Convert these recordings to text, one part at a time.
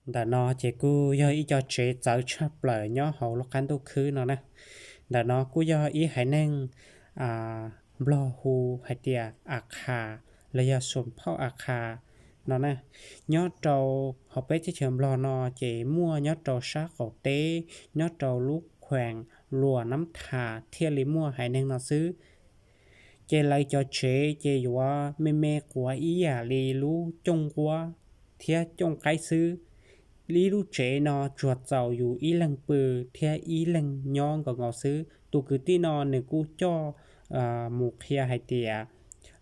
Ntawm no ces kuj yog ib co tsev txawv tshaj plaws nyob hauv lub qab ntuj khwb no na. Ntawm no kuj yog ib haiv neeg Nplog hu hais tias A Qha los yog Xoom Phauj A Qha no na. Nyob rau hauv peb teb chaws Nplog no ces muaj nyob rau sab qaum teb, nyob rau lub khueem Luam Nab Thas thiaj li muaj haiv neeg no xwb. Ces lawv cov tsev ces yuav me me quav ib yam li lub cooj nquab thiab cooj qaib xwb. Ib lub tsev no tsuas txaus yus ib leeg pw thiab ib leeg nyob nkaus nkaus xwb. Tus kwv tij no nws kuj coj mus qhia hais tias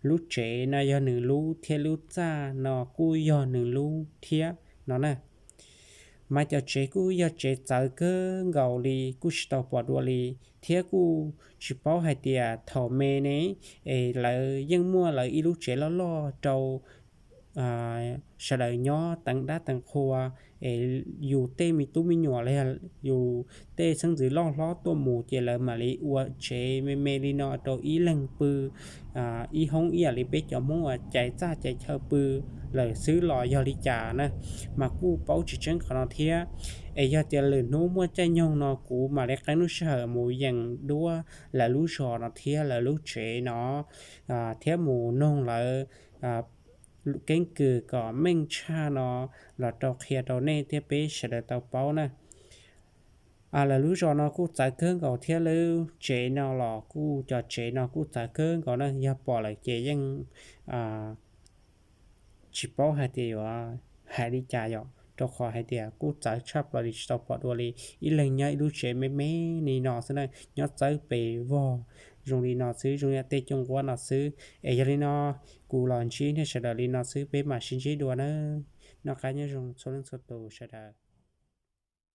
lub tsev no yog nws lub thiab lub txaj no kuj yog nws lub thiab no na. Mas cov tsev kuj yog tsev txawv kawg nkaus li, kuj tsis tau pom dua li, thiab kuj tsis paub hais tias thaum me ne, es lawv yeej muaj lawv ib lub tsev loj loj rau sawv daws nyob teev dab teev qhua, es yus tej me tub me nyuam los yog yus tej xeeb ntxwv loj hlob tuaj mus ces lawv mam li ua tsev me me li no rau ib leeg pw ib hoob ib yam li peb cov Hmoob uas cais txaj cais chaw pw lawm xwb los yog li cas na, mas kuj paub tsis tseeb qhov no thiab. Es yog tias lwm hnub muaj caij nyoog no kuv mam li qee lub sij hawm mus yees duab lawv lub zos no thiab lawv lub tsev no, thiab mus noog lawv keeb kwm kom meej tshaj no los rau qhia rau nej thiab peb sawv daws tau paub na. Lawv lub zos no kuj txawv kawg nkaus thiab lub tsev no los kuj cov tsev no kuj txawv kawg nkaus na, yog pom lawm ces yeej tsis paub hais tias yuav hais li cas yom, rau qhov hais tias kuj txawv tshaj plaws li, tsis tau pom dua li. Ib leeg nyob ib lub tsev me me li no xwb na, nyob txawb pes vog zoo li no xwb, zoo yam tej cooj nquab no xwb. Es yog li no, kuv los ntsib nej sawv daws li no xwb, peb mam sib ntsib dua nawb. Noj qab nyob zoo txhua leej txhua tus sawv daws.